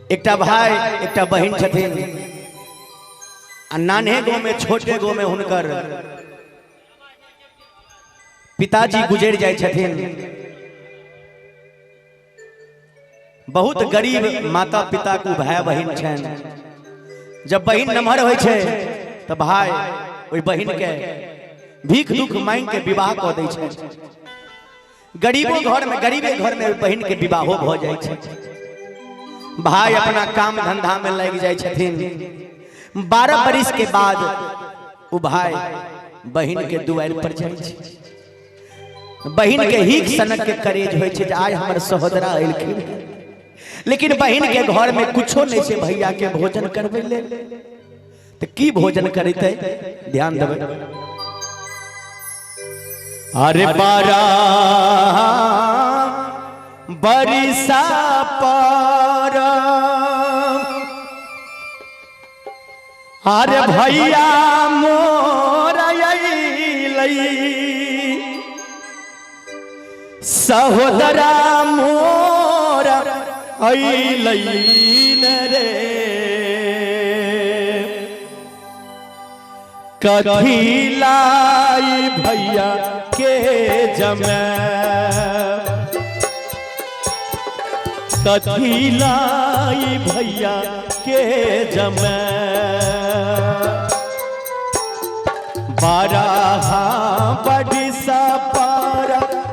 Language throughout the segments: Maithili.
एकटा भाई एकटा बहिन छथिन आ नान्हे गो में छोटे गो में हुनकर पिताजी गुजर जाय छथिन। बहुत गरीब माता पिता को भाई बहिन छनि। जब बहिन नमहर होइ छै तऽ भाई ओहि बहिन के भीख दुख मांगि के विवाह कऽ दै छै। गरीबो घर में गरीबे घर में बहिन के विवाहो भऽ जाइ छै। भाई अपना काम धंधा में लागि जाइ छथिन। 12 बरिस के बाद ओ भाई बहिन के दुआरि पर जाइ छै। बहिन के हीक सनक के करेज होइ छै जे आइ हमर सहोदरा एलखिन, लेकिन बहिन के घर में कुछो नहीं छै भैया के भोजन करबै लेल। तऽ की भोजन करतै, ध्यान देबै। अरे 12 बरिसा पर अरे भैया मोर अइलै, सहोदरा मोर अइलै रे। कथी लाई भैया के जमे, कथी लाई भैया के जमे। 12 बरिसा पर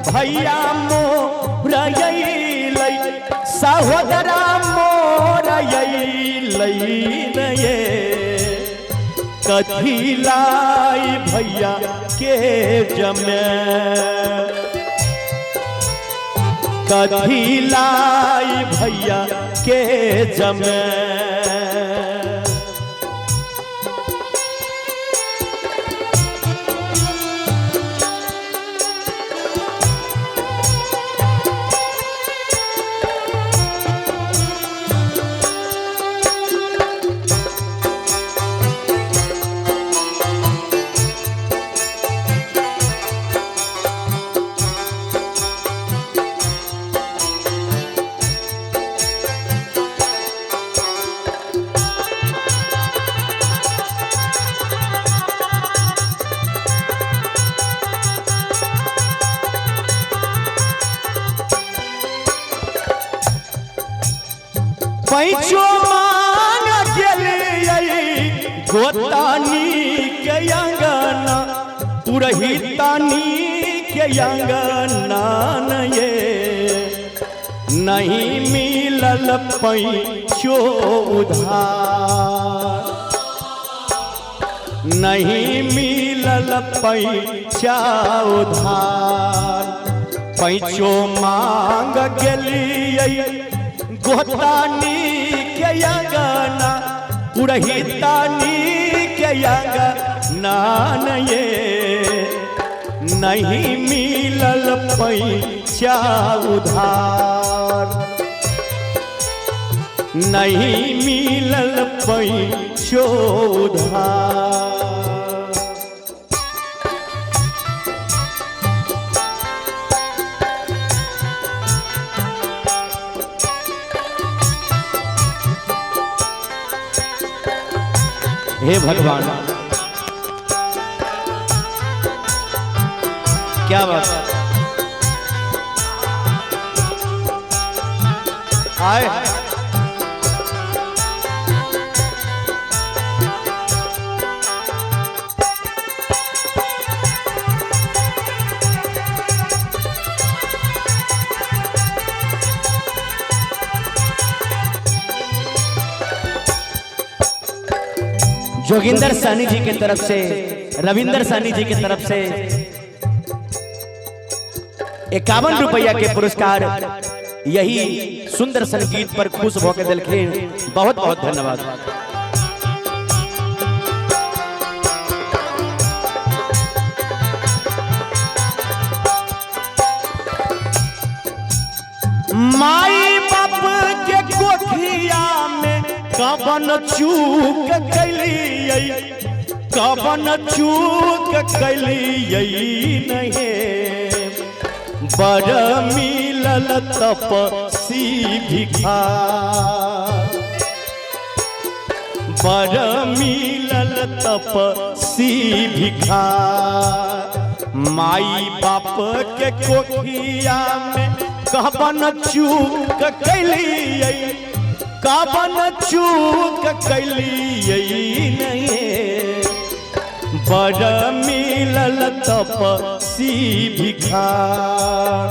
भैया मोर अइलै, सहोदरा मोर अइलै रे। कथी लाई भैया के जमे, कथी लाई भैया के जमे। पैचो मांग गेलियै गोतानी के अंगना, पुरहितानी के अंगना ये नहीं मिलल पैचो उधार, नहीं मिलल पैचा उधार। पैचो मांग गेलियै गोतानी के अंगना, पुरहितानी के अंगना ये नहीं मिलल पैचा उधार, नहीं मिलल पैचो उधार। हे भगवान, क्या बात आए। जोगिंदर सहनी जी के तरफ से, रविंदर सहनी जी के तरफ से 51 रुपया के पुरस्कार यही सुंदर संगीत पर खुश होकर दिलखिन। बहुत बहुत धन्यवाद। माई बाप के कोठिया में कवन चूक कैलियै, कवन चूक कैलियै नहीं, बड़ मिलल तपसी भिखार। बर मिलल तपसी भिखार। माई बाप के कोखिया में कहबन चूक कैलियै, कहबन चूक कैलियै नहीं, बर मिलल तपसी भिखार,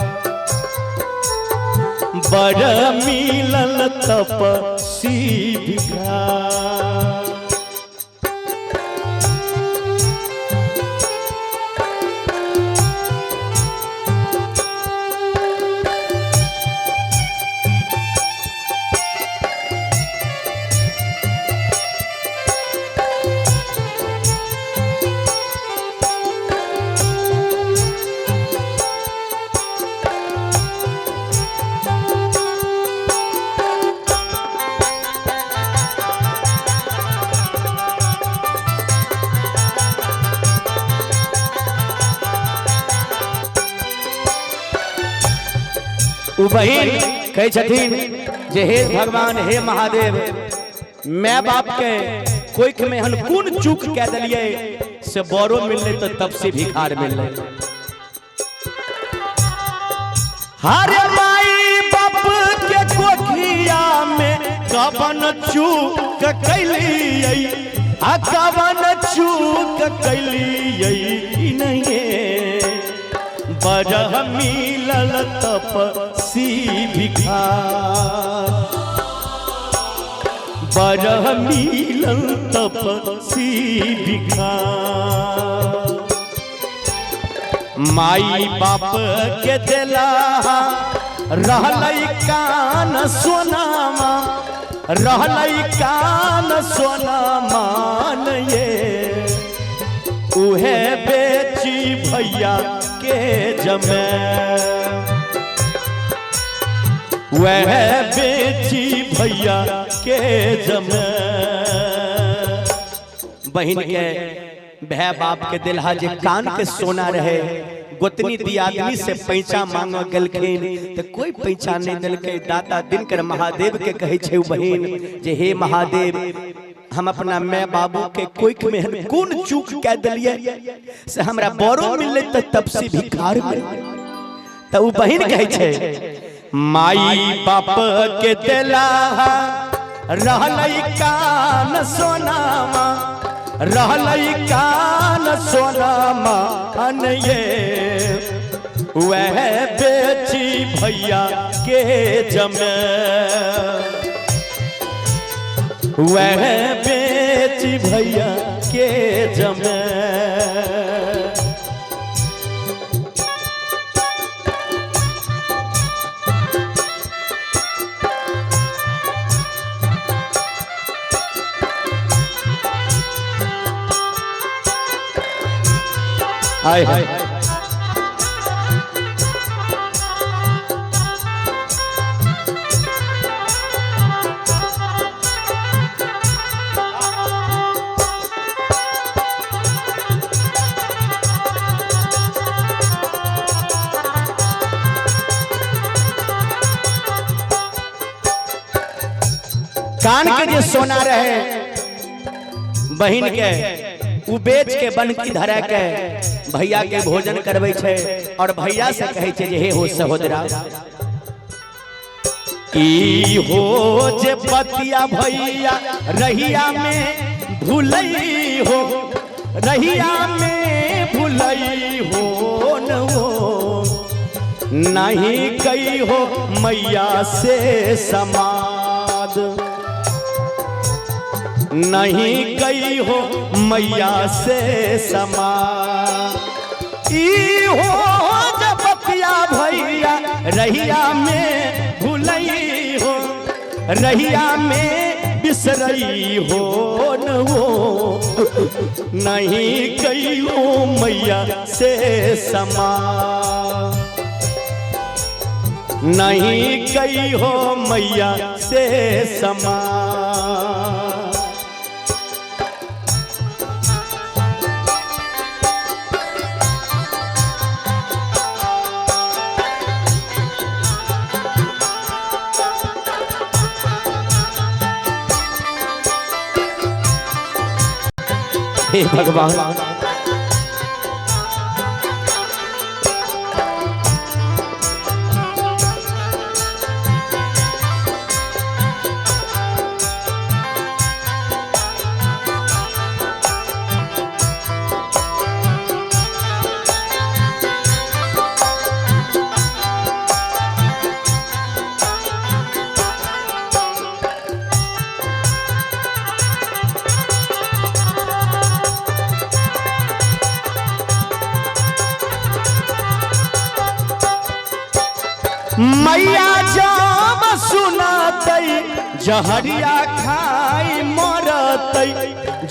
बर मिलल तपसी भिखार। उ बहिन कहै छथिन जे हे भगवान, हे महादेव, my बाप के कोख में हम कोन चूक कह दिलियै से बरो मिललै तो तपसी भिखार मिललै। हरे माई बाप के कोखिया में कवन चूक कैलियै, आ कवन चूक कैलियै नहीं, बर मिलल तपसी भिखार, बर मिलल तपसी भिखार। माई बाप के देला रहलै कान सोनामा, रहलै कान सोनामा ये, उहे बेची भैया के जमे, वह बेची भैया के जमे। बहिन के भै बाप के दिलहा जे कान के सोना रहे, गोतनी दियादनी से पैसा मांग गेलखिन तो कोई पैसा नहीं दिलकै। दाता दिनकर महादेव के कहै छै बहिन जे हे महादेव, हम अपना my बाबू के कोख में हम कोन चूक कह दिलियै से हमरा बरो मिललै त तपसी भिखार मिललै। त उ बहिन कहै छै माई बाप के देला रहलै कान सोनामा, रहलै कान सोनामा ये, वह बेची भैया के जमे, वह बेची भैया के जमे। आए हाय कान के जे सोना रहे बहिन के, उ बेच के बनकी धरा के भैया के भोजन करबै छै और भैया से कहै छै जे हे हो सहोदरा, ई हो जे पतिया भैया रहिया में भूलई हो, रहिया में भूलई हो न हो, नहीं कही हो मैया से समाद, नहीं गई हो मैया से समा। ई हो जबतिया भैया रहिया में भूलई हो, रहिया में बिसरई हो न हो, नहीं गई हो मैया से समा, नहीं गई हो मैया से समा। हे भगवान। मैया जब सुनतै जहरिया खाई मरतै,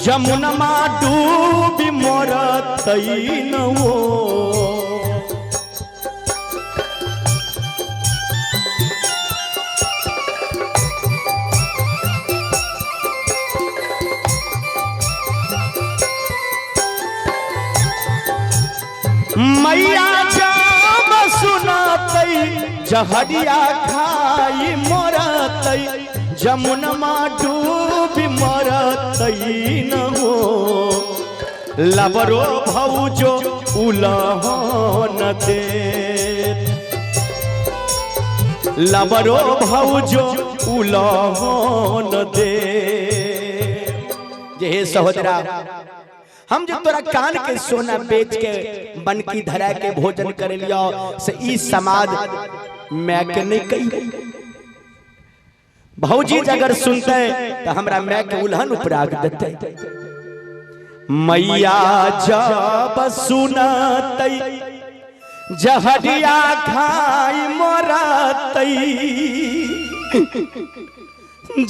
जमुनमा डूबी मरतै न वो। मैया जब सुनतै जहरिया खाई मरतै, जमुनमा डूबी मरतै न हो। लबरो भौजो उलहन दे, लबरो भौजो उलहन दे। जे हे सहोदरा, हम जो तोरा कान के सोना बेच के बनकी धरा के भोजन कर लिया से ई समाज मैं के नहीं कही। भौजी अगर सुनते तो हमरा मैं के उल्हन उपराग देते। मैया जब सुनतै जहरिया खाई मरतै,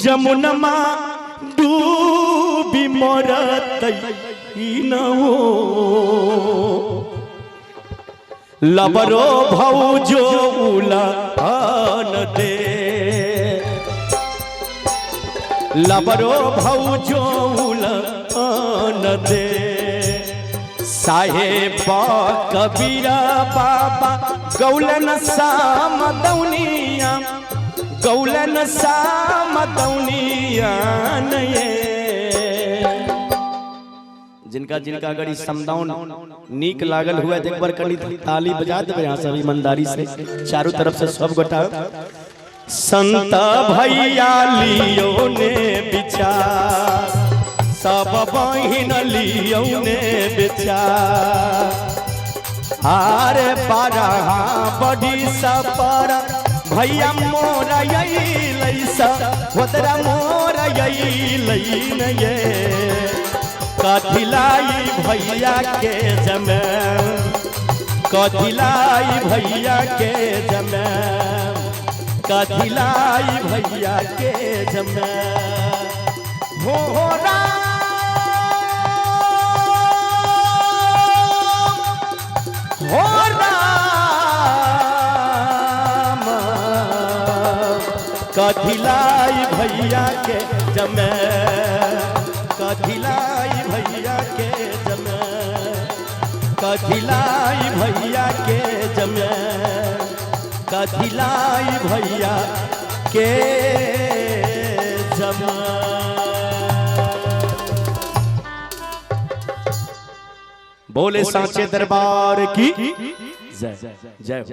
जमुनमा डूबी मरतै न हो। लबरो भौजो उलहन दे, लबरो भौजो उलहन दे। साहेब कबीरा बाबा गौलन साम दौनिया, गौलन साम दौनिया ये। जिनका जिनका अगर ई समदाउन नीक लागल हुआ तो एक बार कनी ताली बजा देबै यहाँ सब ईमानदारी से, चारों तरफ से सब गोटा। संत भैया लियो ने विचार, सब बहिन लियो ने विचार। आरे बारहा बड़ी सपर भैया मोरा अइलै, होदरा मोरा अइलै न ये। कथिलाई भैया के जमे, कथिलाई भैया के जमे, कथिलाई भैया के जमे। हो राम हो राम, कथिलाई भैया के जमे, कथिलाई भैया के जमे, कथिलाई भैया के जमे, कथिलाई भैया के जमे। बोले सांचे दरबार की जय जय।